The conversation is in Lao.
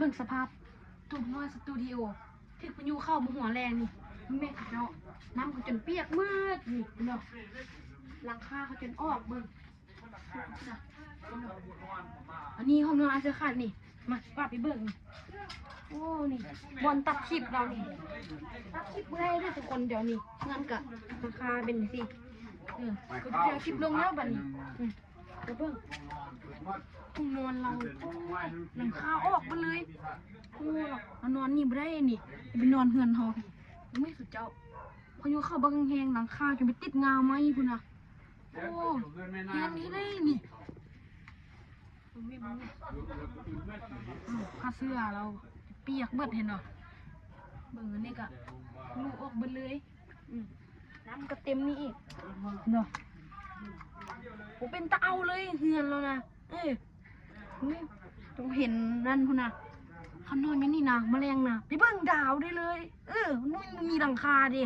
ບິ່ງສະພາບ ຕຸ່ມນ້ອຍສະຕູດິໂອ ຖືກພາຍຸເຂົ້າມາຫົວແລງນີ້ ເບິ່ງແມ່ເຂົາເຈົ້າ ນ້ຳເຂົາຈົນປຽກໝົດນີ້ເນາະ ຫຼັງຄາເຂົາຈົນອອກ ເບິ່ງ ອັນນີ້ຫ້ອງນອນອ້າຍເສື້ອຂາດນີ້ ມາ ພາໄປເບິ່ງ ໂອ້ ນີ້ ບ່ອນຕັດຄລິບລາວນີ້ ຕັດຄລິບບໍ່ໄດ້ເດີທຸກຄົນ ດຽວນີ້ ເຮືອນກະ ຫຼັງຄາເປັນຈັ່ງຊີ້ ເອີ ກະເອົາຄລິບລົງແລ້ວບັດນີ້ ອືມ ໄປເບິ່ງ ຫ້ອງນອນລາວ ໂອ້ຍ ຫຼັງຄາອອກໝົດເລີຍ ໂອ້ ເຮົານອນນີ້ບໍ່ໄດ້ນີ້ ໄປນອນເຮືອນເຮົາ ໂອ້ຍ ສຸດເຈົ້າ ພາຍຸເຂົ້າບັກແຮງໆ ຫຼັງຄາຈົນໄປຕິດງ່າໄມ້ພຸ້ນນະ ໂອ້ ເຮືອນນີ້ເດ້ນີ້ ເບິ່ງແມ່ ເບິ່ງແມ່ ອືມ ຜ້າເສື້ອລາວປຽກເບິດ ເຫັນບໍ່ ເບິ່ງອັນນີ້ກະ ຫູອອກເບິດເລີຍ ອືມ ນ້ຳກໍເຕັມນີ້ອີກເນາະ ບໍ່ເປັນຕາເອົາເລີຍເຮືອນລາວນະ ເອີ ເອີ ຕ້ອງເຫັນນັ້ນພຸ້ນນະ ຄັນນອນຢູ່ນີ້ນະ ມະແລງນະ ໄປເບິ່ງດາວໄດ້ເລີຍ ເອີ ມັນບໍ່ມີຫຼັງຄາເດ້